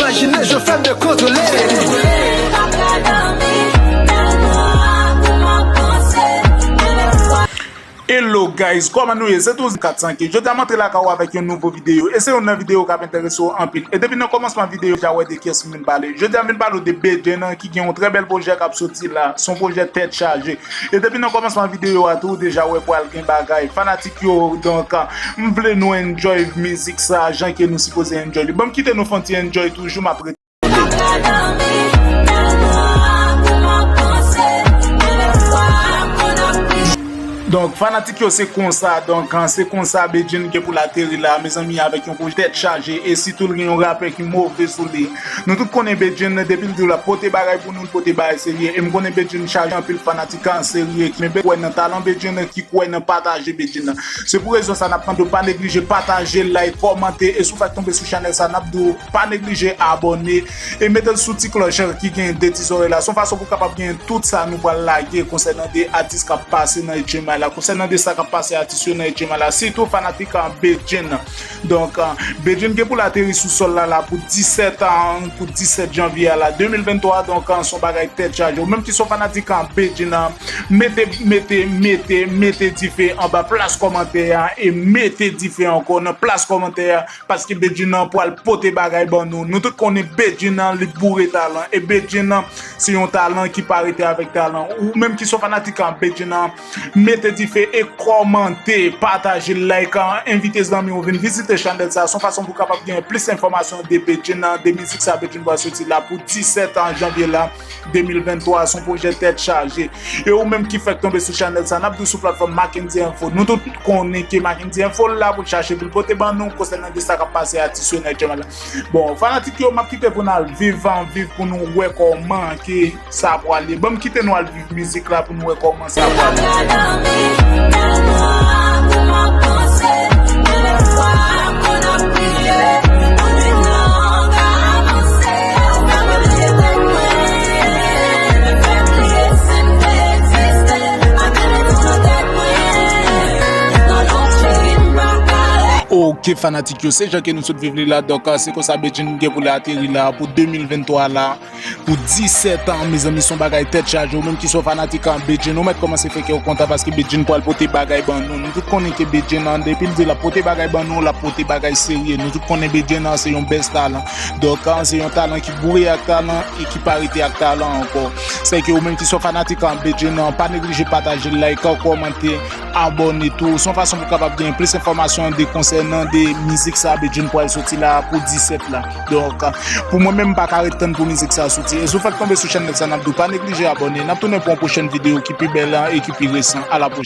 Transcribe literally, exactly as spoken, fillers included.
Imajine, je fè de kontrole. Hello guys, kòman nou ye? Se toujou kat san ki. Jodi a m antre lakay ou avèk yon nouvo videyo. E se yon nan videyo k ap enterese w anpil. E depi nan kòmansman videyo, w deja wè de kiyès m vin pale. Jodi a m vin pale w de Bedjine ki gen yon trè bèl pwojè k ap soti la. Se yon pwojè tèt chaje. E depi nan kòmansman videyo a tou, w deja wè pral gen bagay. Fanatik yo, donk, m vle nou enjoy mizik sa, jan ke nou sipoze enjoy li. Ban m kite nou fè yon ti enjoy toujou, m ap ret- Donk, fanatik yo, se konsa, donk, se konsa Bedjine gen pou l ateri la, mezanmi, avèk yon pwojè tèt chaje, e sitou l gen yon rapè ki move sou li. Nou tout konnen Bedjine, depi l di w l ap pote bagay pou nou, l pote bagay serye, e m konnen Bedjine chaje anpil fanatik an serye, ki men kwè nan talan Bedjine, ki kwè nan pataje Bedjine. Se pou rezon sa, n ap mande w pa neglije pataje, like, kòmante, e si w fèk tonbe sou chanèl sa, n ap di w pa neglije abòne e mete l sou ti klòch ki gen de ti zòrèy la. Se yon fason pou w kapab gen tout sa nou pral lage konsènan de atis k ap pase nan H M I la, konsènan de sa k ap pase atis yo nan H M I la, sitou fanatik an Bedjine. Donk, Bedjine gen pou l ateri sou sòl la, la pou disèt an, pou disèt janvye a la, de mil venntwa, donk, se yon bagay tèt chaje. Ou menm ki se yon fanatik an Bedjine, mete, mete, mete, mete dife anba plas kòmantè a, e mete dife ankò nan plas kòmantè a, paske Bedjine pral pote bagay ban nou. Nou tout konnen Bedjine li boure talan, e Bedjine se yon talan ki pa rete avèk talan. Ou menm ki se yon fanatik an Bedjine, mete dife e kòmante, pataje, like, envite zanmi w vin vizite chanèl sa. Se yon fason pou w kapab gen plis enfòmasyon de Bedjine, de mizik sa Bedjine pral soti la pou disèt an janvye la, de mil venntwa, se yon pwojè tèt chaje. E ou menm ki fèk tonbe sou chanèl sa, n ap di w sou platfòm Mackendy Info. Nou tout konnen ke Mackendy Info la pou l chache pou l pote ban nou konsènan de sa k ap pase atis yo nan H M I la. Bon, fanatik yo, m ap kite pou n al viv an viv pou nou wè kòman ke sa pwale. Ban m kite nou al viv mizik la pou nou wè kòman sa pwale. Ok, fanatik yo, se jan ke nou sot viv li la. Donk, se konsa Bedjine gen pou l ateri la pou de mil venntwa la. Pou disèt an, mezanmi, se yon bagay tèt chaje. Ou menm ki se yon fanatik an Bedjine, ou mèt kòmanse fè kè w kontan paske Bedjine pral pote bagay ban nou. Nou tout konnen ke Bedjine an, depi l di l ap pote bagay ban nou, l ap pote bagay serye. Nou tout konnen Bedjine an se yon bèz talan. Donk, an, se yon talan ki boure ak talan e ki pa rete ak talan ankò. Sèke ou menm ki se yon fanatik an Bedjine an, pa neglije pataje, like, kòmante, abòne tou. Se yon fason pou w kapab gen plis enfòmasyon de konsènan de mizik sa Bedjine pral soti la pou disèt la. Donk, pou mwen menm, m pa ka ret tann pou mizik sa soti. E si w fèk tonbe sou chanèl sa, n ap di w pa neglije abòne. N ap tounen pou yon pwochèn videyo ki pi bèl e ki pi resan. A la pwochèn.